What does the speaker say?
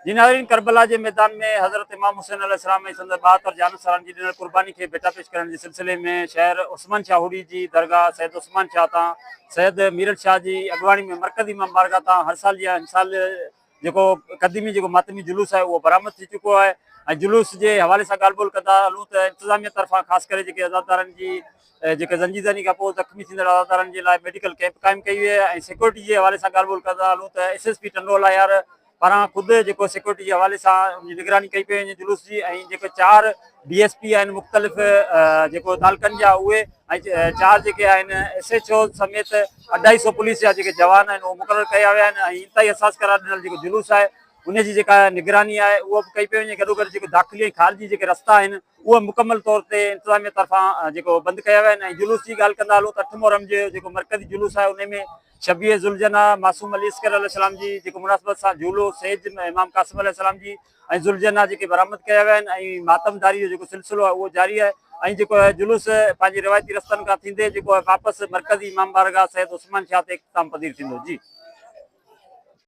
جي ناظرين ڪربلا جي ميدان ۾ حضرت امام حسين عليه السلام ۽ سندس 72 جانثارن جي ڏنل قرباني کي ڀيٽا پيش ڪرڻ جي سلسلي ۾ شهر عثمان شاهه هوڙي جي درگاهه سيد عثمان شاهه تان سيد ميرل شاهه جي اڳواڻي ۾ مرڪزي امام بارگاهه تان هر سال جيان هن سال جيڪو قديمي جيڪو ماتمي جلوس آهي اهو برآمد ٿي چڪو آهي ۽ جلوس جي حوالي سان ڳالهه ٻولهه ڪندا هلون ته انتظاميه طرفان خاص ڪري جيڪي عزادارن جي جيڪي زنجيزني کان پوء زخمي ٿيندڙ عزادارن جي لاء ميڊيڪل ڪئمپ قائم ڪئي وئي آهي ۽ سيڪيورٽي جي حوالي سان ڳالهه ٻولهه ڪندا هلون ته S S P Tando Allahyar پاران خود جيڪو سيڪيورٽي جي حوالي سان ان جي نگراني ڪئي پئي وڃي جلوس جي ۽ جيڪي 4 ڊي ايس پي آهن مختلف جيڪو تعلقن جا اهي ۽ 4 جيڪي آهن ايس ايڇ او سميت 250 پوليس جا جيڪي جوان آهن اهي مقرر ڪيا ويا آهن ۽ انتهائي حساس قرار ڏنل جيڪو جلوس آهي ان جي جيڪا نگراني آهي اها به ڪئي پئي وڃي گڏوگڏ جيڪو داخلي ۽ خارجي جيڪي رستا آهن اهي مڪمل طور تي انتظاميه طرفان جيڪو بند ڪيا ويا آهن ۽ جلوس جي ڳالهه ڪندا هلون ته 8 محرم جو جيڪو مرڪزي جلوس آهي ان ۾ شبيهه ذوالجناح معصوم علي اصغر عليه السلام جي جيڪو مناسبت سان جهولو سيج امام قاسم عليه السلام جي ۽ ذوالجناح جيڪي برآمد ڪيا ويا آهن ۽ ماتم داري جو جيڪو سلسلو آهي اهو جاري آهي ۽ جيڪو جلوس پنهنجي روايتي رستن کان ٿيندي جيڪو واپس مرڪزي امام بارگاهه سيد عثمان شاهه تي اختتام پذير ٿيندو جي.